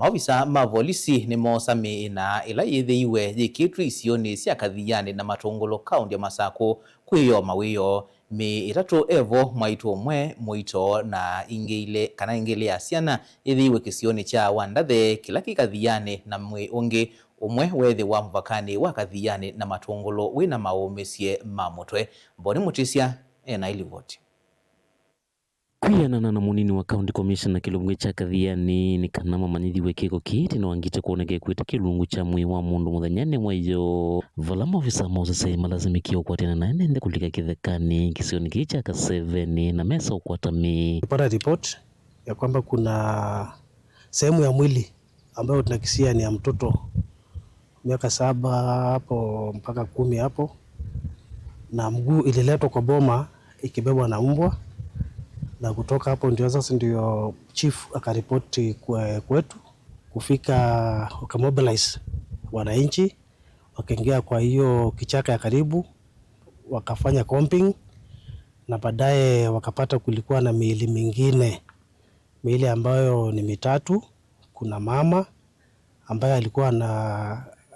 Maovisa ma volisi nimoosa mĩĩ ĩna ĩla yĩthĩiwe yĩkĩtwe isionĩ sya Kathiani na Matungulu kaunti ya Masaku kwĩyo mawĩoo. Mĩĩ ĩtatũ evo mwaitu ũmwe muito na ingĩ ilĩ kana ingĩ ilĩ ya syana yĩthĩiwe kĩsionĩ kya Wandathe kĩla kĩ Kathiani na mwĩĩ ũngĩ ũmwe weethĩwa mũvakanĩ wa Kathiani na Matungulu wĩna maũũmĩsye ma mũtwe. Mboni Mutisya ena ilivoti. Kwianana na munini wa county commissioner kilungu cha Kathiani ni kana mamanyithiwe kiko kiiti no angite kuoneka kwita kilungu cha mwii wa mundu muthenyani mwayo vala maofisa ma usesei malazimikia ukwatana na ene kulika kithekani kisioni kii cha Kaseveni na mesa ukwata mii. Tulipata report ya kwamba kuna sehemu ya mwili ambayo tunakisia ni ya mtoto miaka 7 hapo mpaka 10 hapo, na mguu ililetwa kwa boma ikibebwa na mbwa, na kutoka hapo ndio sasa ndio chief akaripoti kwetu kufika, wakamobilize wananchi wakaingia kwa hiyo kichaka ya karibu wakafanya camping, na baadaye wakapata kulikuwa na miili mingine, miili ambayo ni mitatu. Kuna mama ambaye alikuwa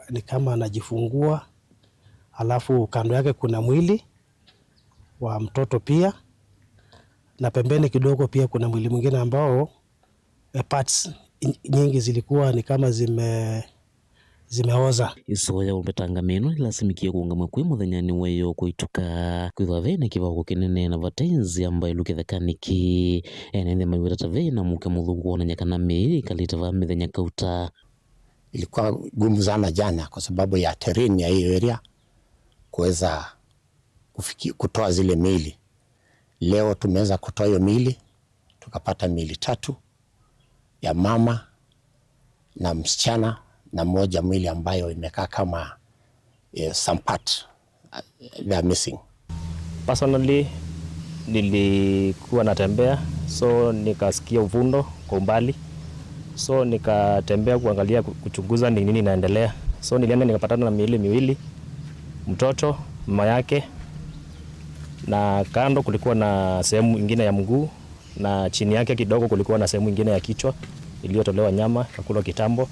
ni kama anajifungua, alafu kando yake kuna mwili wa mtoto pia, na pembeni kidogo pia kuna mwili mwingine ambao parts nyingi zilikuwa ni kama zimeoza. Isoya umbetanga meno ilasimikie kuungamwa kwi muthenyani weyo kuituka kwithwa vena kivauko kinene na vatenzi ambayo lukithekani ki enene maiweta ta vena muke muthuku kuonanya kana miili ikalite va mithenya kauta. Ilikuwa gumu sana jana kwa sababu ya terrain ya hiyo area kuweza kutoa zile miili. Leo tumeweza kutoa hiyo miili, tukapata miili 3 ya mama na msichana na moja mwili ambayo imekaa kama some part they are missing. Personally nilikuwa natembea, so nikasikia uvundo kwa umbali, so nikatembea kuangalia, kuchunguza ni nini inaendelea. So nilienda nikapatana na miili miwili, mtoto, mama yake, na kando kulikuwa na sehemu nyingine ya mguu, na chini yake kidogo kulikuwa na sehemu nyingine ya kichwa iliyotolewa nyama ikakulwa kitambo.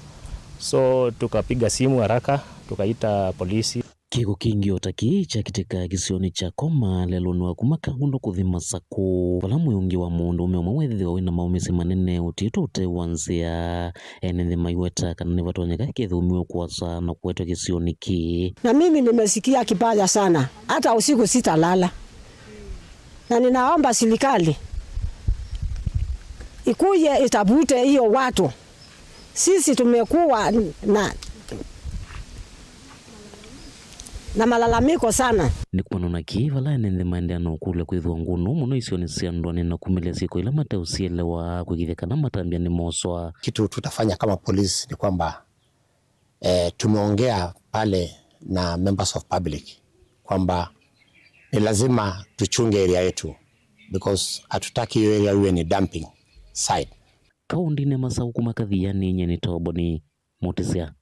So tukapiga simu haraka tukaita polisi. Kiko kingi otaki cha kitika kisioni cha Koma lelonwa kuma Kangundo kuthi Masaku vala muyungi wa mundu ume umwe wethiwa wina maumisi manene utiitwa utewa nzia ene nthi maiweta kana ni vatonyeka kithumiwe kuasa na kuetwa kisioni ki. Na mimi nimesikia kibaya sana, hata usiku sitalala, na ninaomba serikali ikuje itabute hiyo watu. Sisi tumekuwa na malalamiko sana. Ni kumanona ki vala ene nthi maendeano kule kwithwa ngunu muno isioni sia ndwani na kumilia siko ila mateusielewa kwikithia kana matambia ni moswa. Kitu tutafanya kama polisi ni kwamba tumeongea pale na members of public kwamba ni lazima tuchunge area yetu because hatutaki hiyo area iwe ni dumping site. Kaunti-inĩ ya Masaku kuma Kathiani, Nyeni Tobo ni Mutisia.